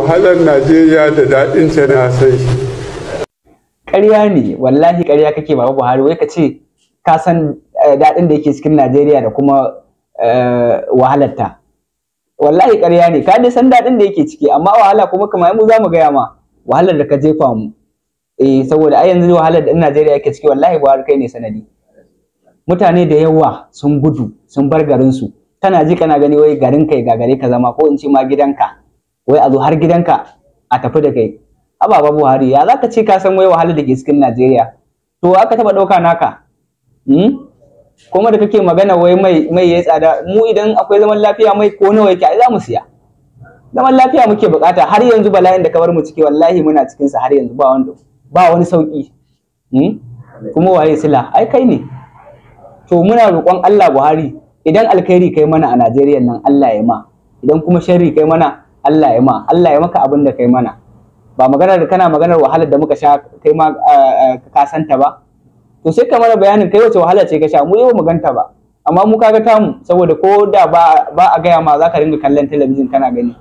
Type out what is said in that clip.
Wahalar Najeriya da daɗinta na san shi. Ƙarya ne, wallahi ƙarya kake, Baba Buhari. Wai ka ce ka san daɗin da yake cikin Najeriya da kuma wahalarta. Wallahi ƙarya ne. Ka dai san daɗin da yake ciki, amma wahala kuma kamar mu za mu gaya ma wahalar da ka jefa mu. Eh, saboda ai yanzu wahalar da Najeriya yake ciki, wallahi Buhari, kai ne sanadi. Mutane da yawa sun gudu sun bar garinsu. Kana ji kana gani, wai garin kai gagare ka zama, ko in ce ma gidanka, wai a zo har gidanka a tafi da kai. Ababa Buhari, ya zaka ce ka san wai wahalar da ke cikin Najeriya? To aka taba ɗauka naka? Kuma da kake magana wai mai yayi tsada, mu idan akwai zaman lafiya, mai ko nawa yake ai za mu siya. Zaman lafiya muke bukata. Har yanzu bala'in da ka bar mu ciki, wallahi muna cikin sa har yanzu, ba wanda ba wani sauki. Kuma waye sila? Ai kai ne. To muna roƙon Allah, Buhari, idan alkhairi kai mana a Najeriya nan, Allah ya ma. Idan kuma sharri kai mana, Allah ya ma. Allah ya maka abin da kai mana. Ba maganar kana maganar wahalar da muka sha, kai ma ka santa ba. To sai ka mana bayanin kai wace wahala ce ka sha. Mu yau mu ganta ba, amma mu kaga tamu, saboda ko da ba a gaya ma, za ka ringa kallon talabijin kana gani.